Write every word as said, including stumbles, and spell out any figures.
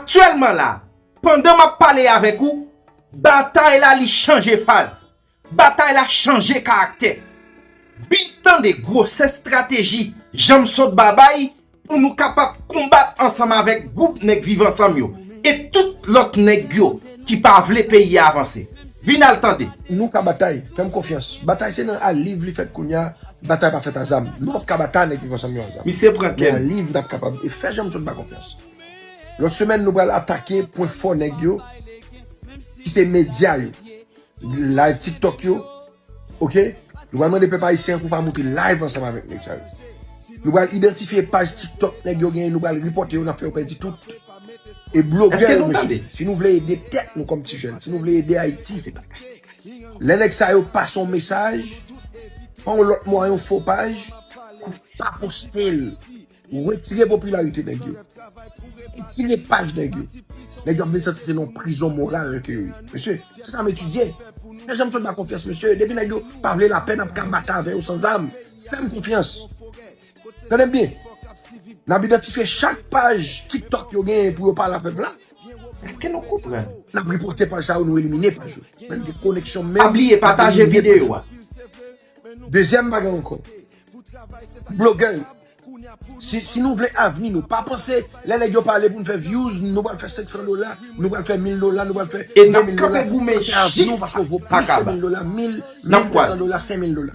Aktyèlman la, pandan m ap pale avèk ou, batay la li chanje faz. Batay la chanje karaktè. Vin tande gwosè estrateji Janmsotba bay pou nou kapab konbat ansanm avèk gwoup nèg Viv Ansanm yo e tout lòt nèg yo ki pa vle peyi a avanse. Vin al tande. Nou ka batay, fè m konfyans. Batay se nan a liv li fèt kounye a, batay pa fèt a zam. Nou p ap ka batay nèg Viv Ansanm yo a zam. Misye pran kè m. Men a liv n ap kapab e fè Janmsotba konfyans. Lòt semèn, nou pral atake pwen fò nèg yo, ki se medya yo, live TikTok yo, oke? Nou pral mande pèp ayisyen an pou pa moute live ansanm avèk nèg sa yo. Nou pral idantifye paj TikTok nèg yo genyen, nou pral ripòte yo, n ap fè yo pèdi tout. E blogè yo, mesye, si nou vle ede tèt nou kòm ti jèn, si nou vle ede Ayiti, lè nèg sa yo pase yon mesaj, pa yon lòt mwa, yon fo paj, pa poste l. Retire popilarite nèg yo. Retire paj nèg yo. Nèg yo ap vin santi se nan prizon moral ke yo ye. Mesye, se sa m etidye. Fè Janmsotba konfyans, mesye. Depi nèg yo pa vle lapè, n ap ka batay avè yo san zam. Fè m konfyans. Tande m byen. N ap idantifye chak paj TikTok yo genyen pou yo pale a pèp la. Èske nou konprann? N ap ripòte paj sa yo, nou elimine paj yo. Men gen koneksyon menm. Pa bliye pataje videyo a. Dezyèm bagay ankò. Blogè yo. Si, si nou vle avni nou, pa panse lè nèg yo pale pou n fè views, nou pral fè senk san dola, nou pral fè mil dola, nou pral fè de mil dola. E n ap kanpe goumen jis sa kaba. N ap kanpe goumen jis sa kaba. N ap kwaze. Mil, mil de san dola, senk mil dola.